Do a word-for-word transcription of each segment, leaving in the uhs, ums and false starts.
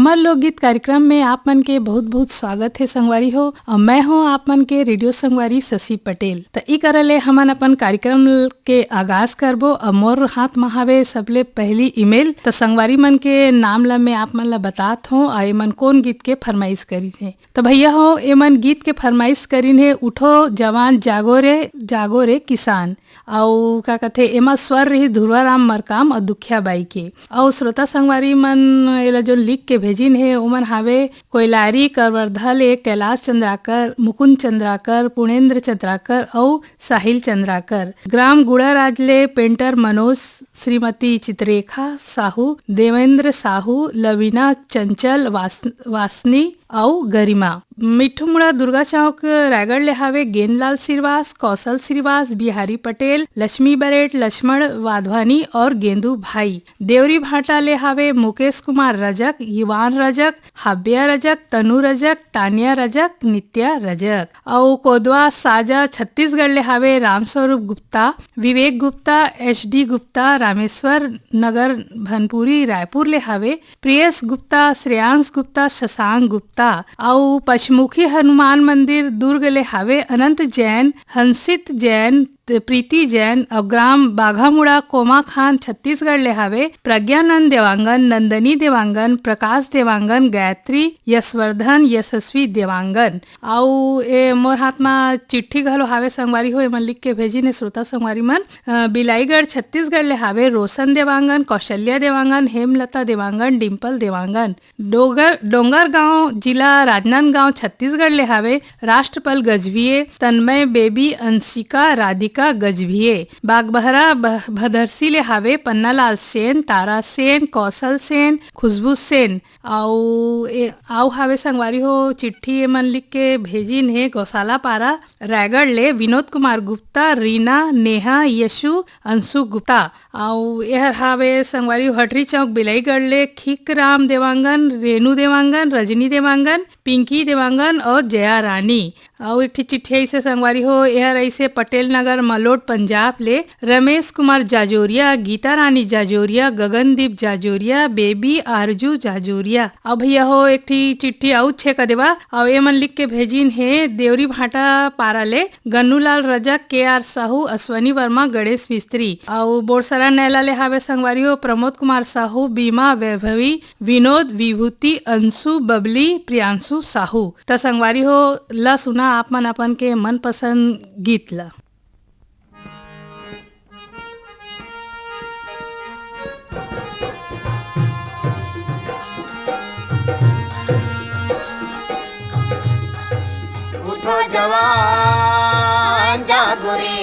हमर लोकगीत कार्यक्रम में आप मन के बहुत-बहुत स्वागत हे संगवारी हो। अउ मैं हूं आप मन के रेडियो संगवारी शशि पटेल। त ई करा ले हमन अपन कार्यक्रम के आगाज करबो। अउ मोर हाथ म हावे सबले पहली ईमेल। त संगवारी मन के नाम ला मैं आप मन ला बतात हूं, अउ एमन कोन गीत के फरमाइश करिन हे। त भैया हो, एमन गीत के फरमाइश करिन हे, उठो जवान जागो रे, जागो रे किसान। अउ का कथे, एमा स्वर रही ध्रुवा राम मरकाम अउ दुखिया बाई के। अउ श्रोता संगवारी मन एला जो लिख के भेजिन हे, ओमन हावे कोइलारी करवर्धा ले कैलाश चंद्राकर, मुकुंद चंद्राकर, पूर्णेंद्र चंद्राकर अउ साहिल चंद्राकर। ग्राम गुड़ाराज ले पेंटर मनोज, श्रीमती चित्रेखा साहू, देवेंद्र साहू, लवीना चंचल, वास-, वासनी अउ गरिमा। मिट्ठू मुड़ा दुर्गा चौक रायगढ़ ले हावे गेंदलाल श्रीवास, कौशल श्रीवास, बिहारी पटेल, लक्ष्मी बरेट, लक्ष्मण वाधवानी और गेंदू भाई। देवरी भाटा ले हावे मुकेश कुमार रजक, युवान रजक, हाब्या रजक, तनु रजक, तानिया रजक, नित्या रजक। अउ कोदवा साजा छत्तीसगढ़ ले हावे रामस्वरूप गुप्ता, विवेक गुप्ता, एच डी गुप्ता, रामेश्वर नगर भनपुरी रायपुर ले हावे प्रियेश गुप्ता, श्रेयांश गुप्ता, शशांक गुप्ता। अउ पचमुखी हनुमान मंदिर दुर्ग ले हावे अनंत जैन, हंसित जैन, प्रीति जैन। अउ ग्राम बाघामुड़ा कोमाखान छत्तीसगढ़ ले हावे प्रज्ञानंद देवांगन, नंदनी देवांगन, प्रकाश देवांगन, गायत्री, यशवर्धन, यशस्वी देवांगन। अउ ए मोर हाथ म चिट्ठी घलो हावे संगवारी हो, एमन लिख के भेजिन हे श्रोता संगवारी मन। अ, बिलाईगढ़ छत्तीसगढ़ ले हावे रोशन देवांगन, कौशल्या देवांगन, हेमलता देवांगन, डिम्पल देवांगन। डोगर-, डोंगरगांव जिला राजनांदगांव छत्तीसगढ़ ले हावे राष्ट्रपाल गजभिये, तन्मय बेबी, अंशिका, राधिका गजभिये। बागबहरा भ-, भदरसी ले हावे पन्नालाल सेन, तारा सेन, कौशल सेन, खुशबू सेन। अउ ए-, अउ हावे संगवारी हो, चिट्ठी एमन लिख के भेजिन हे गौशाला पारा रायगढ़ ले विनोद कुमार गुप्ता, रीना, नेहा, यशु, अंशु गुप्ता। अउ एहर हावे संगवारी हटरी चौक बिलाईगढ़ ले खिकराम देवांगन, रेनू देवांगन, रजनी देवांगन, पिंकी देवांगन और जया रानी। अउ एक ठी चिट्ठी अइसे संगवारी हो, एहर अइसे पटेल नगर मलोट पंजाब ले रमेश कुमार जाजोरिया, गीता रानी जाजोरिया, गगनदीप जाजोरिया, बेबी आरजू जाजोरिया। अउ भैया हो, एक ठी चिट्ठी अउ छेका देवा, अउ एमन लिख के भेजिन हे देवरी भाटा पारा ले गन्नूलाल रजक, के आर साहू, अश्वनी वर्मा, गणेश मिस्त्री। अउ बोरसरा नैला ले हावे संगवारी हो प्रमोद कुमार साहू, बीमा, वैभवी, विनोद, विभूति, अंशु, बबली, प्रियांशु साहू। त संगवारी हो, ला सुना आप मन अपन के मनपसंद गीत ला। उठो जवान जागो रे,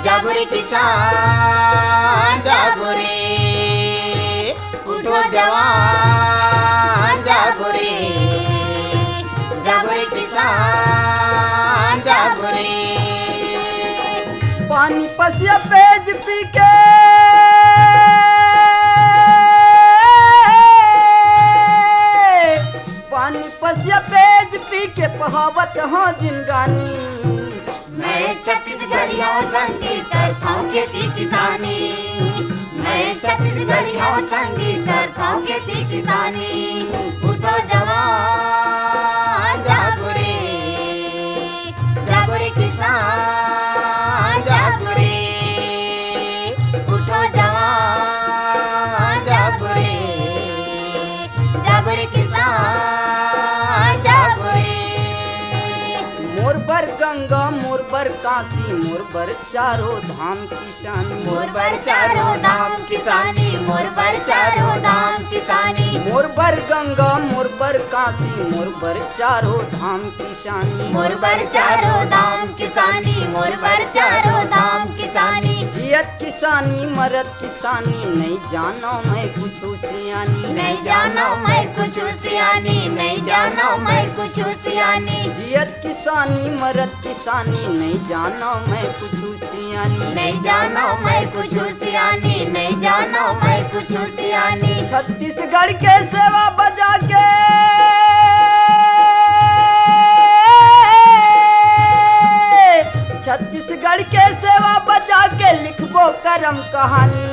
जागो रे किसान जागो रे। उठो जवान जागो रे, जागो रे किसान जागो रे। पानी पसिया पेज पी के, पानी पसिया पेज पी के पहावत हो जिनगानी। मैं छत्तीसगढ़िया संगीत करथौं खेती किसानी। मैं छत्तीसगढ़िया संगीत करथौं खेती किसानी। उठो जवान जागो रे, जागो रे किसान जागो रे। उठो जवान जागो रे, जागो रे किसान जागो रे। मोर बर गंगा, मोर बर काशी, मोर बर चारों धाम किसानी। मोर बर चारों धाम किसानी, मोर बर चारों धाम किसानी। मोर बर गंगा, मोर बर काशी, मोर बर चारों धाम किसानी। मोर बर चारों धाम किसानी, मोर बर चारों धाम किसानी। जियत किसानी, मरत किसानी, नहीं जानो मैं कुछ सियानी। नहीं जानो मैं कुछ सियानी, नहीं जानो मैं कुछ सियानी। जियत किसानी, मरत किसानी, नहीं जानो मैं कुछ सियानी। नहीं जानो मैं कुछ सियानी, नहीं जानो मैं कुछ सियानी। छत्तीसगढ़ के सेवा बजा के, छत्तीसगढ़ के सेवा बजा के लिखबो करम कहानी।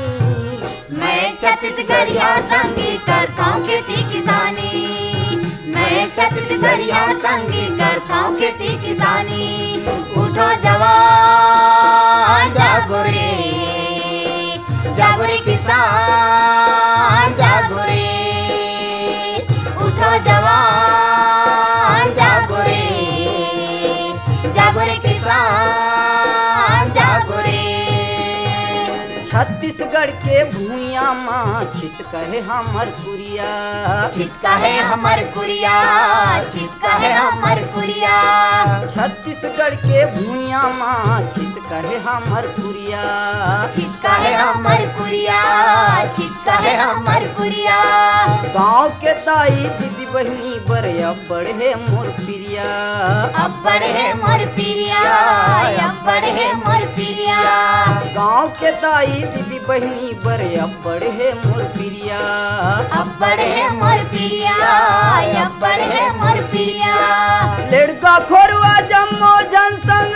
मैं छत्तीसगढ़िया संगी करथौं खेती किसानी, मैं छत्तीसगढ़िया संगी करथौं खेती किसानी। उठो जवान जागो रे, जागो रे किसान जागो रे। उठो जवान जागो रे, जागो रे किसान जागो रे। छत्तीसगढ़ के भुइयां मा छित कहे हमर कुरिया। छित कहे हमर कुरिया, छित कहे हमर कुरिया। छत्तीसगढ़ के भुइयां मा छित कहे हमर कुरिया। छित कहे हमर कुरिया, छित कहे हमर कुरिया। गाँव के दाई दीदी बहिनी बर अब्बड़ हे मोर पिरिया। अब्बड़ हे मोर पिरिया, अब्बड़ हे मोर पिरिया। गाँव के दाई दीदी बहिनी बर अब्बड़ हे मोर पिरिया। अब्बड़ हे मोर पिरिया, अब्बड़ हे मोर पिरिया। लेड़का खोरवा जम्मो झन संग,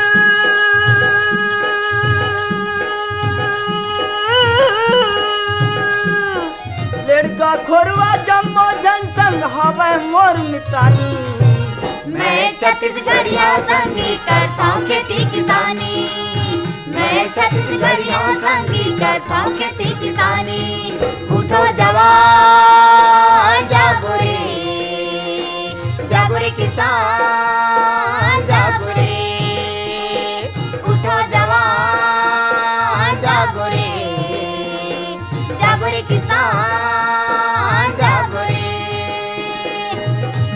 लेड़का खोरवा जम्मो झन संग हवय मोर मितानी। मैं छत्तीसगढ़िया संगी करथौं खेती किसानी, मैं छत्तीसगढ़िया संगी करथौं खेती किसानी। उठो जवान जागो रे, जागो रे किसान जागो रे। उठो जवान जागो रे, जागो रे किसान जागो रे।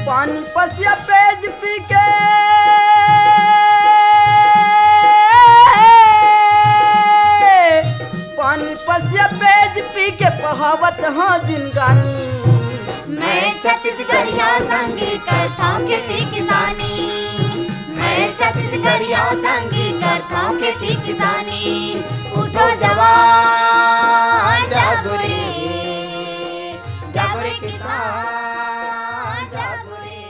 पानी पसिया पेज पी के, पानी पसिया पेज पी के पहावत हाँ जिनगानी। मैं छत्तीसगढ़िया संगी करथौं खेती किसानी, मैं छत्तीसगढ़िया संगी करथौं खेती किसानी। उठो जवान जागो रे, जागो रे किसान जागो रे।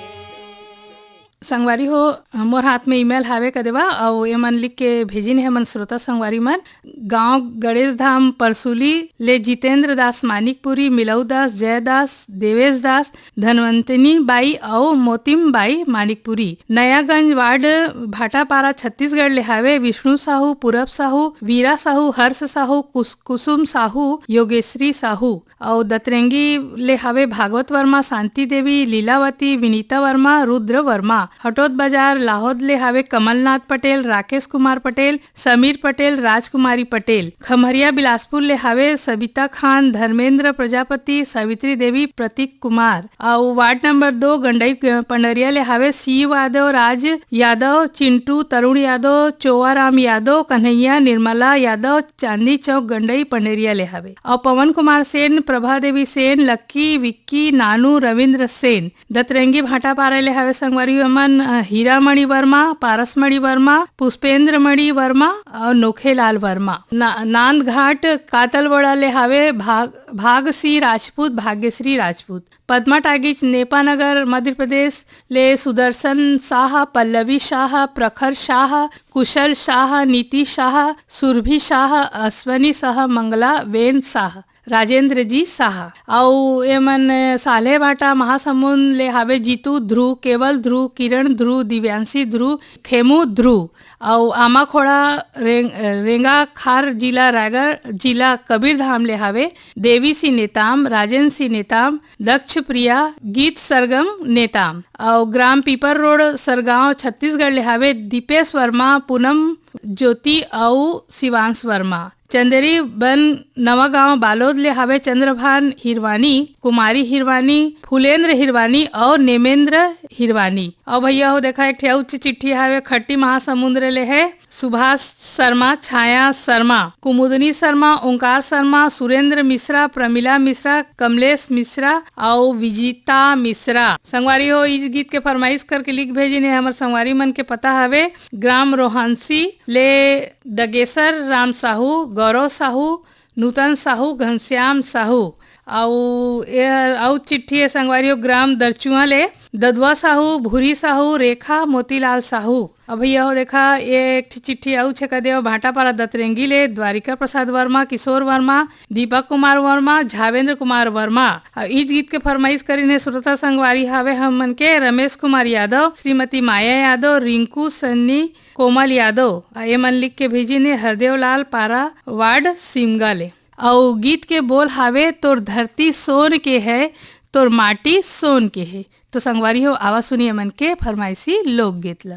संगवारी हो, मोर हाथ में ईमेल हावे कदे बा, अउ एमन लिख के भेजिन हे हमन श्रोता संगवारी मन। गांव गणेश धाम परसुली ले जितेंद्र दास मानिकपुरी, मिलऊ दास, जय दास, देवेश दास, धनवंतनी बाई अउ मोतिम बाई मानिकपुरी। नयागंज वार्ड भाटापारा छत्तीसगढ़ ले हावे विष्णु साहू, पूरब साहू, वीरा साहू, हर्ष साहू, कुस-, कुसुम साहू, योगेश्री साहू। अउ दतरेंगी ले हावे भागवत वर्मा, शांति देवी, लीलावती, विनीता वर्मा, रुद्र वर्मा। हटोद बाजार लाहौद ले हावे कमलनाथ पटेल, राकेश कुमार पटेल, समीर पटेल, राजकुमारी पटेल। खम्हरिया बिलासपुर ले हावे सविता खान, धर्मेंद्र प्रजापति, सावित्री देवी, प्रतीक कुमार। अउ वार्ड नंबर दो गंडई पंडरिया ले हावे शिव यादव, राज यादव, चिंटू, तरुण यादव, चोवाराम यादव, कन्हैया, निर्मला यादव, चांदनी चौक गंडई पंडरिया ले हावे। अउ पवन कुमार सेन, प्रभा देवी सेन, लक्की, विक्की, नानू, रविंद्र सेन। दतरेंगी भाटापारा ले हावे संगवारी हमन, अ, हीरामणि वर्मा, पारसमणि वर्मा, पुष्पेंद्र मणि वर्मा अउ नोखेलाल वर्मा। ना-, नांदघाट कातलबोड़ा ले हावे भाग-, भागसी राजपूत, भाग्यश्री राजपूत। पद्मा टाकीज नेपानगर मध्य प्रदेश ले सुदर्शन शाह, पल्लवी शाह, प्रखर शाह, कुशल शाह, नीति शाह, सुरभि शाह, अश्वनी शाह, मंगला, वेन शाह, राजेंद्र जी शाह। अउ एमन साल्हेभाटा महासमुंद ले हावे जीतू ध्रुव, केवल ध्रुव, किरण ध्रुव, दिव्यांशी ध्रुव, खेमू ध्रुव। अउ आमाखोड़ा रेंग-, रेंगाखार जिला रायगढ़ जिला कबीरधाम ले हावे देवी सिंह नेताम, राजेंद्र सिंह नेताम, दक्ष प्रिया, गीत सरगम नेताम। अउ ग्राम पीपर रोड सरगांव छत्तीसगढ़ ले हावे दीपेश वर्मा, पूनम ज्योति अउ शिवांश वर्मा। चंदेरी बन नवागांव बालोद ले हावे चंद्रभान हिरवानी, कुमारी हिरवानी, फुलेंद्र हिरवानी अउ नेमेंद्र हिरवानी। अउ भैया हो देखा एक ठे अउ चिट्ठी हावे खट्टी महासमुंद ले हे सुभाष शर्मा, छाया शर्मा, कुमुदनी शर्मा, ओंकार शर्मा, सुरेंद्र मिश्रा, प्रमिला मिश्रा, कमलेश मिश्रा अउ विजिता मिश्रा। संगवारी हो, इस गीत के फरमाइश करके लिख भेजिन हे हमर संगवारी मन के पता हवे ग्राम रोहांसी ले डगेसर राम साहू, गौरव साहू, नूतन साहू, घनश्याम साहू। अउ ए, अउ चिट्ठी हे संगवारी हो, ग्राम दरचुआ ले ददुआ साहू, भूरी साहू, रेखा, मोतीलाल साहू। अब भैया हो देखा, ये एक ठी चिट्ठी अउ छे कदे हो, भाटापारा दतरेंगी ले द्वारिका प्रसाद वर्मा, किशोर वर्मा, दीपक कुमार वर्मा, झावेंद्र कुमार वर्मा। अउ इस गीत के फरमाइश करिन हे श्रोता संगवारी हावे हमन के रमेश कुमार यादव, श्रीमती माया यादव, रिंकू, सन्नी, कोमल यादव। अउ ये मन लिख के भेजिन हे हरदेवलाल पारा वार्ड सिमगा ले। अउ गीत के बोल हावे, "तोर धरती सोन के है, तोर माटी सोन के है।" तो संगवारी हो, आवा सुनिए मन के फरमाइशी लोकगीत ला।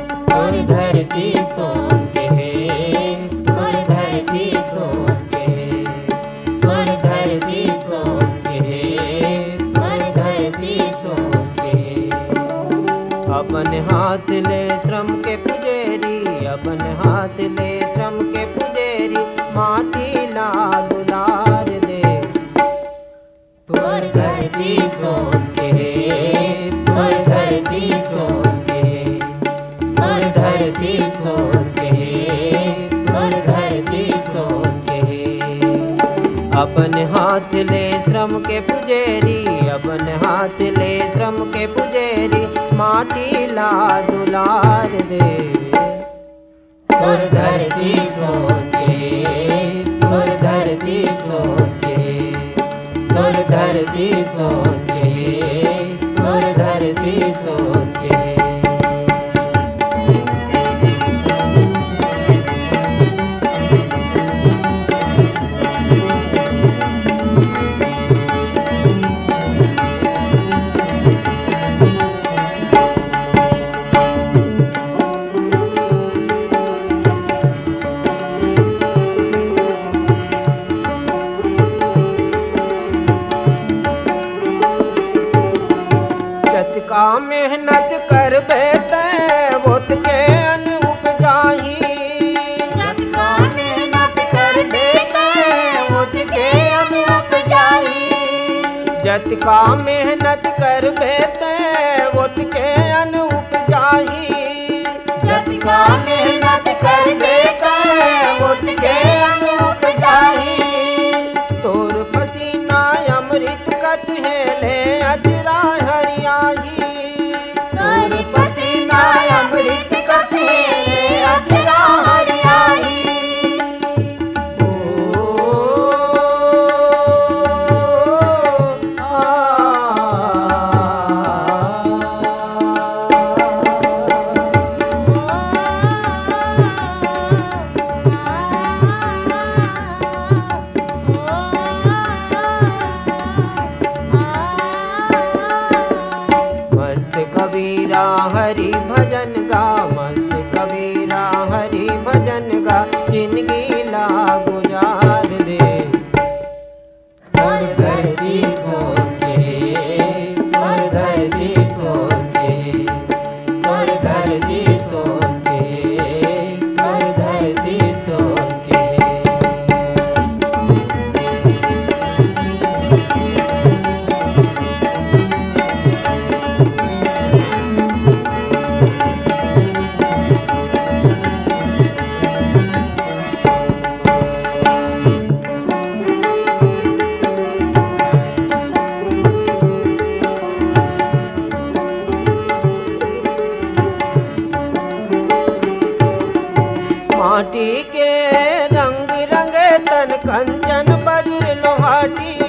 तोर धरती सोन के हे, तोर धरती सोन के हे, तोर धरती सोन के हे, तोर धरती सोन के हे। अपन हाथ ले श्रम के पुजेरी, अपन हाथ ले श्रम के पुजेरी, माटी ला दुलार दे। तोर धरती सोन के हे, तोर धरती सोन के हे, तोर धरती सोन के हे, तोर धरती सोन के हे। अपन हाथ ले श्रम के पुजेरी, अपन हाथ ले श्रम के पुजेरी, माटी ला दुलार दे। तोर धरती सोन के, तोर धरती सोन के, तोर धरती सोन के, तोर धरती सोन के। जतका मेहनत करबे तैं, ओतके अन्न उपजाही। जतका मेहनत करबे तैं, ओतके अन्न उपजाही। जतका मेहनत करबे तैं, ओतके अन्न उपजाही। जतका मेहनत करबे तैं, ओतके अन्न उपजाही। तोर पसीना अमृत कस हे ले अजरा हरियाही। तोर पसीना अमृत कस हे ले अजरा हरियाही। मस्त कबीरा हरि भजन गा, मस्त कबीरा हरि भजन गा, जिंदगी ला गुजार दे। तोर धरती सोन के, तोर धरती सोन के, तोर धरती सोन के, तोर धरती सोन के। माटी के रंग रंगे तन कंचन बजुर लोहाटी।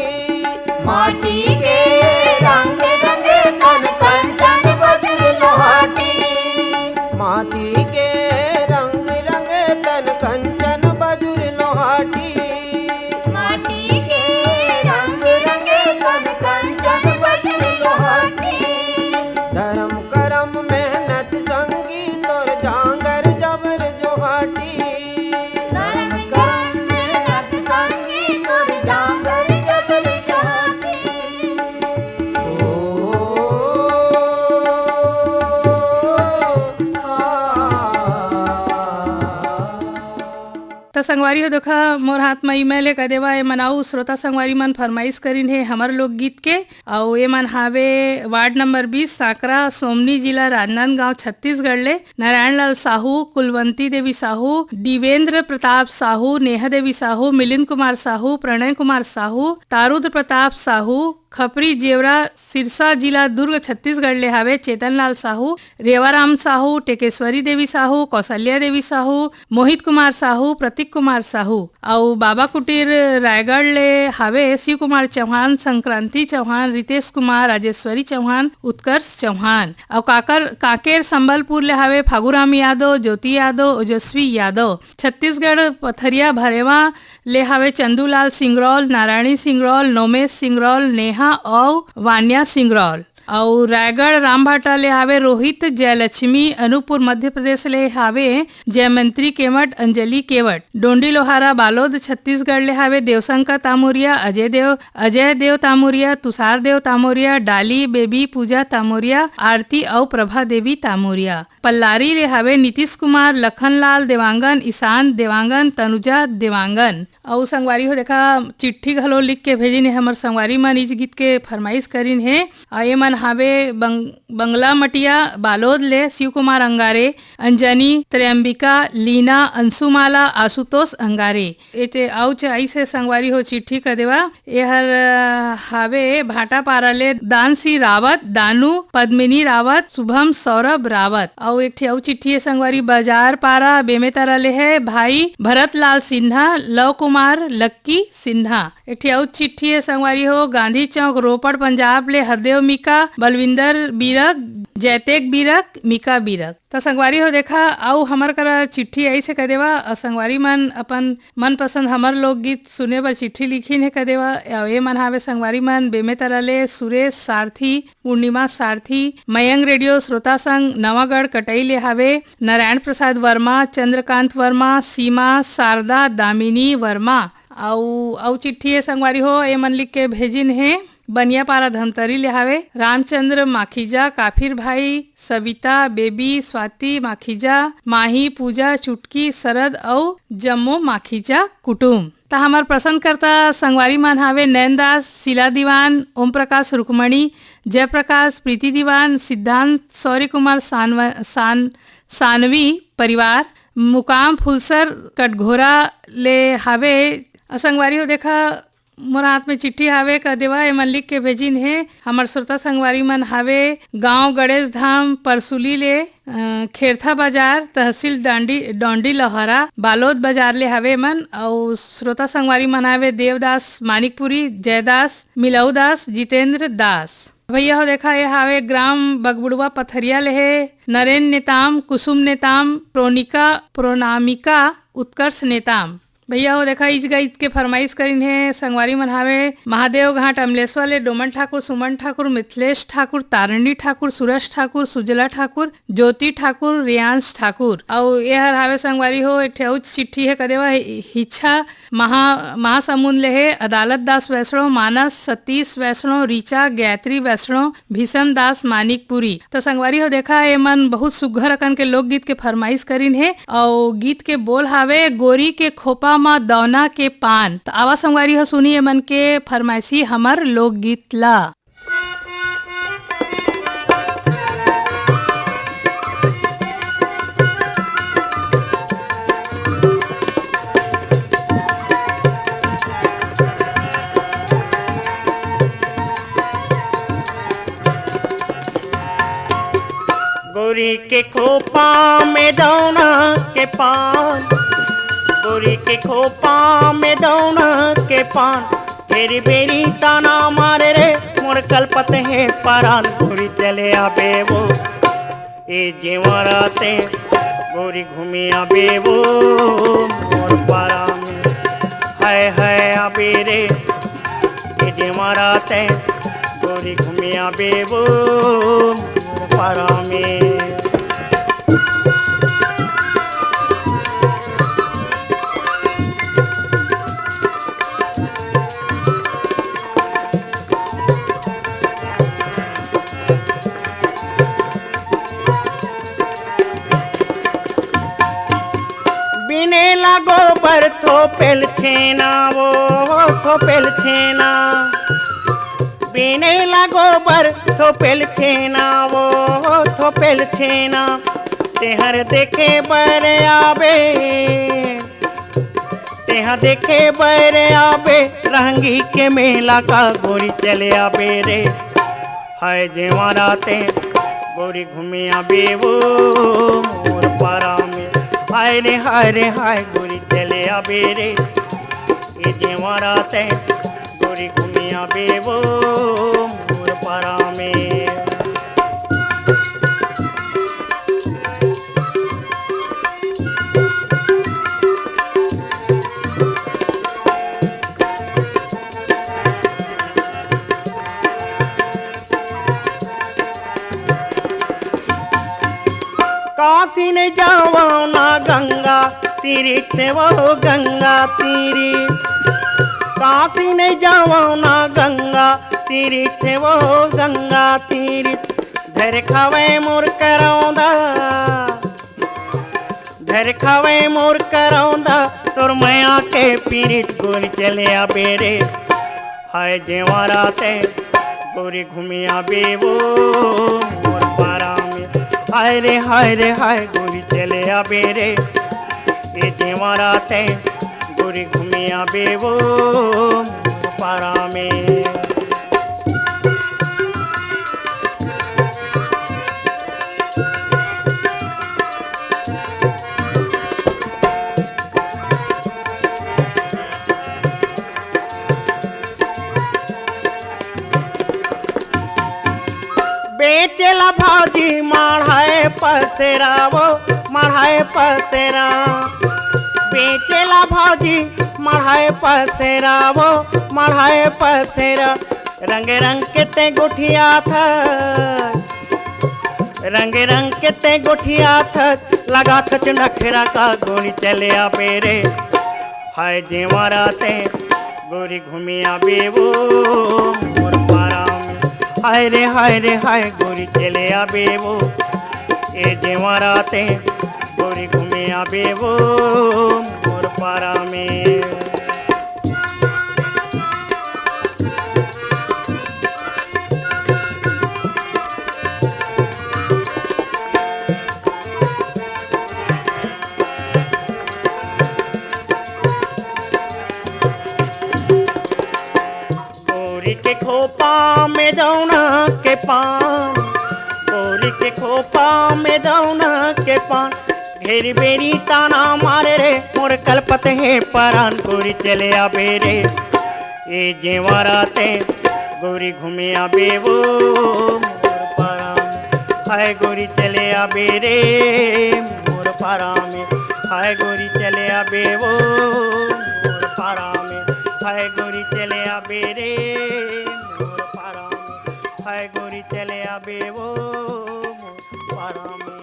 माटी के रंग रंगे तन कंचन बजुर लोहाटी। माटी के रंग रंगे तन कंचन बजुर लोहाटी। माटी के रंग रंगे तन कंचन बजुर लोहाटी। धर्म करम मेहनत संगी तोर जांगर जबर जोहाटी। धर्म करम मेहनत संगी तोर जांगर जबर जोहाटी। ओ, आ, संगवारी हो, देखा, मोर हाथ म email हे, कह देवा, एमन अउ श्रोता संगवारी मन फरमाइश करिन हे हमर लोकगीत के। अउ एमन हावे वार्ड नंबर बीस, सांकरा, सोमनी, जिला राजनांदगांव, छत्तीसगढ़ ले नारायण लाल साहू, कुलवंती देवी साहू, दिवेंद्र प्रताप साहू, नेहा देवी साहू, मिलिंद कुमार साहू, प्रणय कुमार साहू, तारुद प्रताप साहू, खपरी जेवरा, सिरसा, जिला दुर्ग, छत्तीसगढ़ ले हावे चेतन लाल साहू, रेवाराम साहू, टेकेश्वरी देवी साहू, कौशल्या देवी साहू, मोहित कुमार साहू, प्रतीक कुमार साहू। अउ बाबा कुटीर रायगढ़ ले हावे शिव कुमार चौहान, संक्रांति चौहान, रितेश कुमार, राजेश्वरी चौहान, उत्कर्ष चौहान। अउ काकर, कांकेर संबलपुर ले हावे फागुराम यादव, ज्योति यादव, ओजस्वी यादव। छत्तीसगढ़ पथरिया भरेवा ले हावे चंदूलाल सिंगरौल, नारायणी सिंगरौल, नोमेश सिंगरौल, नेहा अउ वान्या सिंगरौल। अउ रायगढ़ रामभाटा ले हावे रोहित, जयलक्ष्मी, अनूपपुर मध्य प्रदेश ले हावे जयमंत्री केवट, अंजलि केवट। डोंडी लोहारा बालोद छत्तीसगढ़ ले हावे देवशंकर तामोरिया, अजय देव, अजय देव तामोरिया, तुषार देव तामोरिया, डाली बेबी, पूजा तामोरिया, आरती अउ प्रभा देवी तामोरिया। पल्लारी ले हावे नीतीश कुमार, लखन लाल देवांगन, ईशान देवांगन, तनुजा देवांगन। अउ संगवारी हो, देखा, चिट्ठी घलो लिख के भेजिन हे हमर संगवारी मन, इच गीत के फरमाइश करिन हे। अउ एमन हावे बंग-, बंगला मटिया बालोद ले शिव कुमार अंगारे, अंजनी, त्रयंबिका, लीना, अंशुमाला, आशुतोष अंगारे। एते अउ च-, अइसे संगवारी हो, चिट्ठी कह देवा। एहर, अ, हावे भाटापारा ले दानसी रावत, दानू, पद्मिनी रावत, शुभम, सौरभ रावत। अउ एक ठी अउ चिट्ठी हे संगवारी, बाजार पारा बेमेतरा ले हे भाई भरत लाल सिन्हा, लव कुमार, लक्की सिन्हा। एक ठी अउ चिट्ठी हे संगवारी हो, गांधी चौक रोपड़ पंजाब ले हरदेव मीका, बलविंदर बीरक, जैतेक बीरक, मीका बीरक। त संगवारी हो, देखा, अउ हमर करा चिट्ठी अइसे कह देवा, अउ संगवारी मन अपन मनपसंद हमर लोकगीत सुने बर चिट्ठी लिखिन हे कह देवा। अउ ए मन हावे संगवारी मन, बेमेतरा ले सुरेश सारथी, पूर्णिमा सारथी, मयंग रेडियो श्रोता संघ नवागढ़ कटई ले हावे नारायण प्रसाद वर्मा, चंद्रकांत वर्मा, सीमा, शारदा, दामिनी वर्मा। अउ, अउ चिट्ठी हे संगवारी हो, ए मन लिख के भेजिन हे। बनियापारा धमतरी ले हावे रामचंद्र माखीजा, काफिर भाई, सविता, बेबी, स्वाति माखीजा, माही, पूजा, चुटकी, शरद अउ जम्मो माखीजा कुटुम। त हमर प्रसन्नकर्ता संगवारी मन हावे नैनदास, शीला दीवान, ओम प्रकाश रुक्मणी, जयप्रकाश, प्रीति दीवान, सिद्धांत, शौर्य कुमार, सानव-, सान-, सानवी परिवार, मुकाम फुलसर कटघोरा ले हावे। अ संगवारी हो, देखा, मोर हाथ में चिट्ठी हावे कह देवा, एमन लिख के भेजिन हे। हमर श्रोता संगवारी मन हावे गांव गणेश धाम परसुली ले, अ, खेरथा बाजार, तहसील डांडी, डोंडी लोहारा, बालोद बाजार ले हावे मन। अउ श्रोता संगवारी मन हावे देवदास मानिकपुरी, जयदास, मिलऊ दास, जितेंद्र दास। भैया हो, देखा, ये हावे ग्राम बगबुड़वा पथरिया ले हे नरेन नेताम, कुसुम नेताम, प्रोनिका, प्रोनामिका, उत्कर्ष नेताम। भैया हो, देखा, इच गीत के फरमाइश करिन हे संगवारी मन हावे महादेव घाट अमलेश्वर ले डोमन ठाकुर, सुमन ठाकुर, मिथिलेश ठाकुर, तारिणी ठाकुर, सुरेश ठाकुर, सुजला ठाकुर, ज्योति ठाकुर, रियांश ठाकुर। अउ एहर हावे संगवारी हो, एक ठे अउ चिट्ठी हे कह देवा, हि-, हिच्छा महा-, महासमुंद ले हे अदालत दास वैष्णव, मानस, सतीश वैष्णव, ऋचा, गायत्री वैष्णव, भीषम दास मानिकपुरी। त संगवारी हो, देखा, एमन बहुत सुग्घर अकन के लोकगीत के फरमाइश करिन हे, अउ गीत के बोल हावे गोरी के खोपा म दौना के पान। त आवा संगवारी हो, सुनी एमन के फरमाइशी हमर लोकगीत ला। गोरी के खोपा में दौना के पान, गोरी के खोपा में दौना के पान, हेरी बेरी ताना मारे रे, मोर कलपत हे परान, गोरी चले आबे वो। ए जेवराते गोरी घूमे आबे वो मोर पारा में, हाय हाय आबे रे। ए जेवराते गोरी घूमे आबे वो मोर पारा में। बिने ला गोबर थोपेल छेना वो, थोपेल छेना। बीने ला गोबर, थोपेल छेना वो, थोपेल छेना। तेहर देखे बर आबे, तेहा देखे बर आबे, रहंगी के मेला का गोरी चले आबे रे। हाय जेवा राते गोरी घूमे आबे वो मोर पारा में। हाय रे, हाय रे, हाय गोरी चले आबे रे। ए जेवा राते गोरी घूमे आबे वो मोर पारा में। काशी नहीं जावा ना गंगा तीरित, वो गंगा तीरी। काशी नहीं जावा ना गंगा तीरित, वो गंगा तीरी। धर खावे मोर करौंदा, धर खावे मोर करौंदा, तोर मया के पीरित गोरी चले आबे रे। हाय जेवा राते गोरी घूमे आबे वो मोर पारा में। हाय रे, हाय रे, हाय गोरी चले आबे रे। ए जेवा राते गोरी घूमे आबे वो मोर पारा में। बेचेला भाजी मढ़ाए पसेरा वो, मढ़ाए पसेरा। बेचेला भाजी मढ़ाए पसेरा वो, मढ़ाए पसेरा। रंग रंग के ते गोठियाथस, रंग रंग के ते गोठियाथस, लगाथस नखरा का गोरी चले आबे रे। हाय जेवा राते गोरी घूमे आबे वो मोर पारा में। हाय रे, हाय रे, हाय गोरी चले आबे वो। ए जेवा राते गोरी घूमे आबे वो मोर पारा में। गोरी के खोपा में दौना के पान, गोरी के खोपा में दौना के पान, ढेर बेरी ताना मारे रे मोर कलपत हे परान। गोरी चले आबे रे, ए जेवा राते गोरी घूमे आबे वो मोर परान। हाय गोरी चले आबे रे मोर पारा में, हाय गोरी चले आबे वो मोर पारा में, हाय गोरी चले आबे रे मोर पारा में, हाय गोरी चले आबे वो मोर पारा में।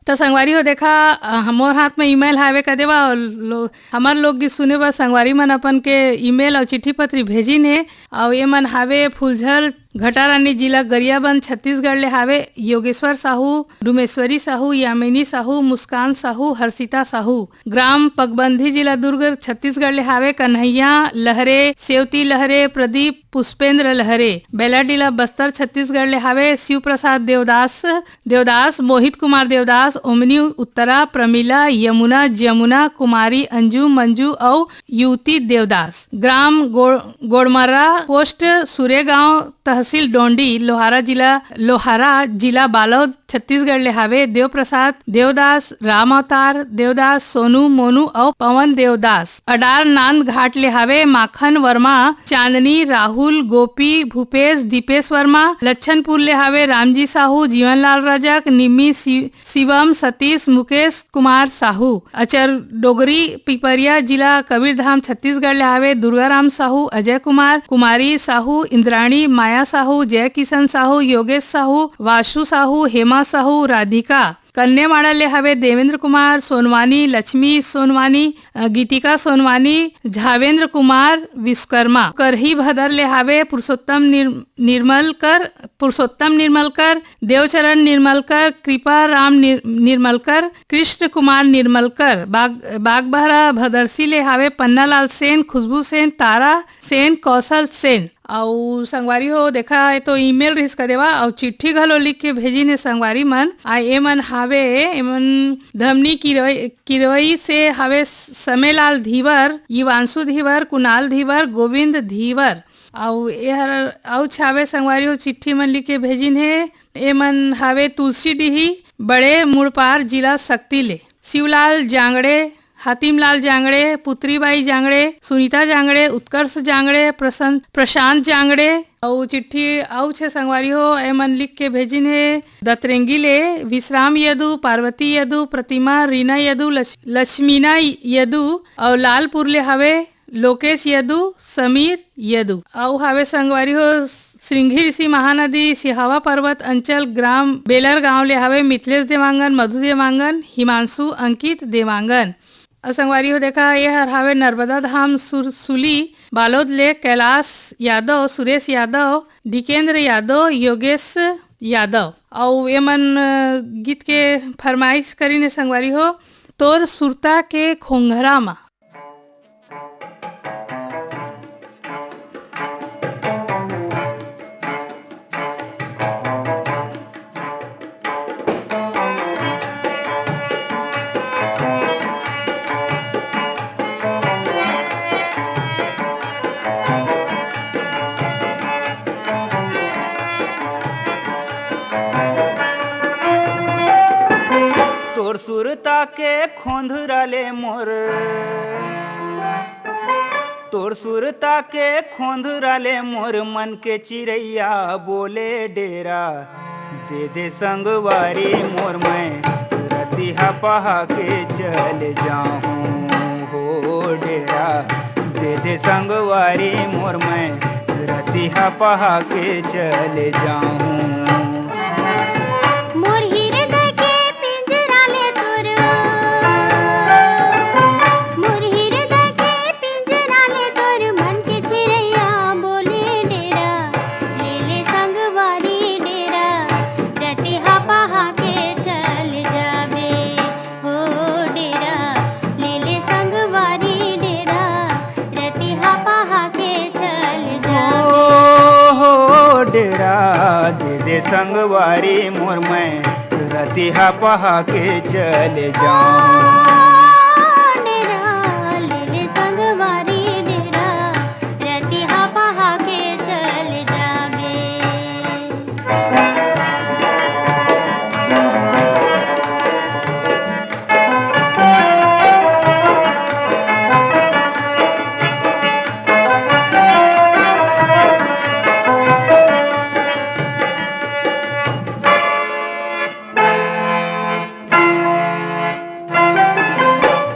त संगवारी हो, देखा, अ, हमर हाथ में ईमेल हावे कदे बा, अउ लो-, हमर लोकगीत सुने बर संगवारी मन अपन के ईमेल अउ चिट्ठी पत्री भेजिन हे, अउ ये मन हावे फूलझर, घटारानी, जिला गरियाबंद, छत्तीसगढ़ ले हावे योगेश्वर साहू, डुमेश्वरी साहू, यामिनी साहू, मुस्कान साहू, हर्षिता साहू। ग्राम पगबंधी, जिला दुर्ग, छत्तीसगढ़ ले हावे कन्हैया लहरे, सेवती लहरे, प्रदीप, पुष्पेंद्र लहरे। बैलाडीला बस्तर, छत्तीसगढ़ ले हावे शिव प्रसाद देवदास, देवदास, मोहित कुमार देवदास, ओमनी उत्तरा, प्रमिला, यमुना, जमुना, कुमारी, अंजू, मंजू अउ युवती देवदास। ग्राम गो-, गोड़मर्रा, पोस्ट सूर्यगांव, तहसील डोंडी, लोहारा जिला, लोहारा जिला बालोद, छत्तीसगढ़ ले हावे देवप्रसाद देवदास, राम अवतार देवदास, सोनू, मोनू अउ पवन देवदास। अडार नांद घाट ले हावे माखन वर्मा, चांदनी, राहुल, गोपी, भूपेश, दीपेश वर्मा। लच्छनपुर ले हावे रामजी साहू, जीवनलाल रजक, निम्मी, शि-, शिवम, सतीश, मुकेश कुमार साहू। अचर डोगरी, पिपरिया, जिला कबीरधाम, छत्तीसगढ़ ले हावे दुर्गाराम साहू, अजय कुमार, कुमारी साहू, इंद्राणी, माया साहू, जय किशन साहू, योगेश साहू, वाशु साहू, हेमा साहू, राधिका। कन्यामाड़ा ले हवे देवेंद्र कुमार सोनवानी, लक्ष्मी सोनवानी, अ, गीतिका सोनवानी, झावेंद्र कुमार विश्वकर्मा। करही भदर ले हवे पुरुषोत्तम निर-, निर्मलकर, पुरुषोत्तम निर्मलकर, देवचरण निर्मलकर, कृपा राम निर-, निर्मलकर, कृष्ण कुमार निर्मलकर। बाग-, बागबहरा भदरसी ले हवे पन्नालाल सेन, खुशबू सेन, तारा सेन, कौशल सेन। अउ संगवारी हो, देखा, ये तो email रिहिस का देवा, अउ चिट्ठी घलो लिख के भेजिन हे संगवारी मन। आ एमन हावे, एमन धमनी किरवई, किरवई से हावे समेलाल धीवर, युवांशु धीवर, कुणाल धीवर, गोविंद धीवर। अउ एहर अउ छावे संगवारी हो, चिट्ठी मन लिख के भेजिन हे। एमन हावे तुलसी डीही, बड़े मुड़पार, जिला सक्ती ले। शिवलाल जांगड़े, हातिमलाल जांगड़े, पुतरीबाई जांगड़े, सुनीता जांगड़े, उत्कर्ष जांगड़े, प्रसन्न, प्रशांत जांगड़े। अउ चिट्ठी अउ छे संगवारी हो, एमन लिख के भेजिन हे दतरेंगी ले, विश्राम यदु, पार्वती यदु, प्रतिमा, रीना यदु, लक्ष-, लक्ष्मीना यदु, अउ लालपुर ले हवे लोकेश यदु, समीर यदु। अउ हवे संगवारी हो, श्रृंगी ऋषि महानदी, सिहावा पर्वत अंचल, ग्राम बेलर गांव ले हवे मिथलेश देवांगन, मधु देवांगन, हिमांशु, अंकित देवांगन। अउ संगवारी हो, देखा, ये हर हवे नर्मदा धाम सुरसुली बालोद ले कैलाश यादव, सुरेश यादव, डिकेंद्र यादव, योगेश यादव। अउ एमन, अ, गीत के फरमाइश करीन हे संगवारी हो, तोर सुरता के खोंघरा मा। तोर सुरता के खोंधरा ले मोर, तोर सुरता के खोंधरा ले मोर मन के चिरैया बोले डेरा। दे दे संगवारी मोर, मैं रतिहा पहा के चल जाहूँ हो डेरा। दे दे संगवारी मोर, मैं रतिहा पहा के चल जाहूँ। मोर हृदय के पिंजरा ले तोर, मोर हृदय के पिंजरा ले तोर मन के चिरैया बोले डेरा, ले ले संगवारी डेरा, रतिहा पहा के चल जाबे। हो डेरा, ले ले संगवारी डेरा, रतिहा पहा के चल जाबे। हो, हो डेरा, दे दे संगवारी मोर, मैं रतिहा पहा के चल जाऊं। डेरा, ले ले संगवारी डेरा, रतिहा पहा के चल जाबे।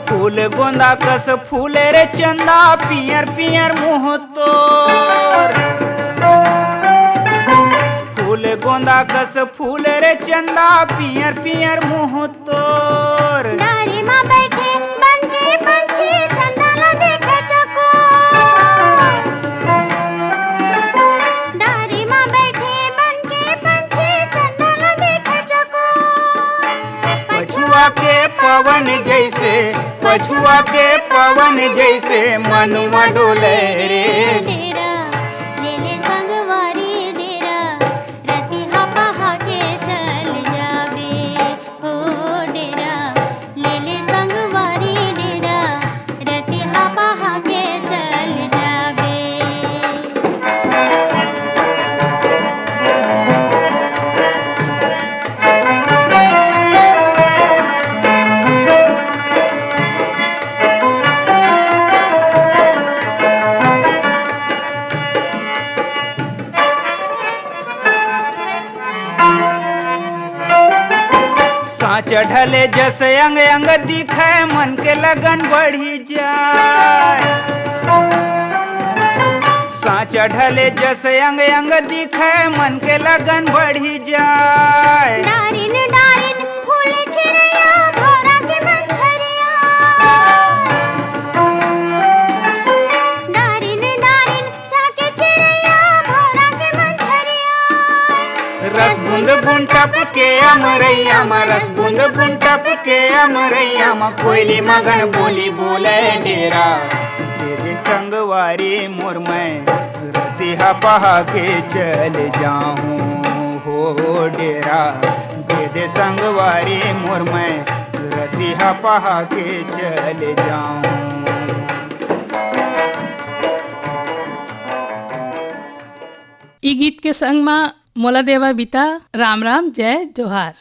फूल गोंदा कस फूले रे चंदा, पियर पियर मुँह तोर। फूल गोंदा कस फूले रे चंदा, पियर पियर मुँह तोर। डारी मा बैठे बन के पंछी, चंदा ला देखे चकोर। डारी मा बैठे बन के पंछी, चंदा ला देखे चकोर। पछुआ के पवन जैसे, पछुआ के पवन जैसे, मनुआ डोले रे। डेरा, ले ले संगवारी डेरा, रतिहा पहा के चल जाबे। हो डेरा, ले ले संगवारी डेरा, रतिहा पहा के चल जाबे। साँच ढले जस अंग अंग दिखे, मन के लगन बढ़ी जाए। साँच चढ़ले जस अंग अंग दिखे, मन के लगन बढ़ी जाए। डारिन डारिन फूल चिड़ैया, भौरा के मंझरिया। डारिन डारिन चाके चिड़ैया, भौरा के मंझरिया। रस बूंद बूंद टपके अमरैया म, रस बूंद बूंद टपके अमरैया म, कोयली मगन बोली बोले डेरा। दे दे संगवारी मोर, मैं रतिहा पहा के चल जाहूँ हो डेरा। दे दे संगवारी मोर, मैं रतिहा पहा के चल जाहूँ। ई गीत के संग म मोला देवा बिता राम राम, जय जोहार।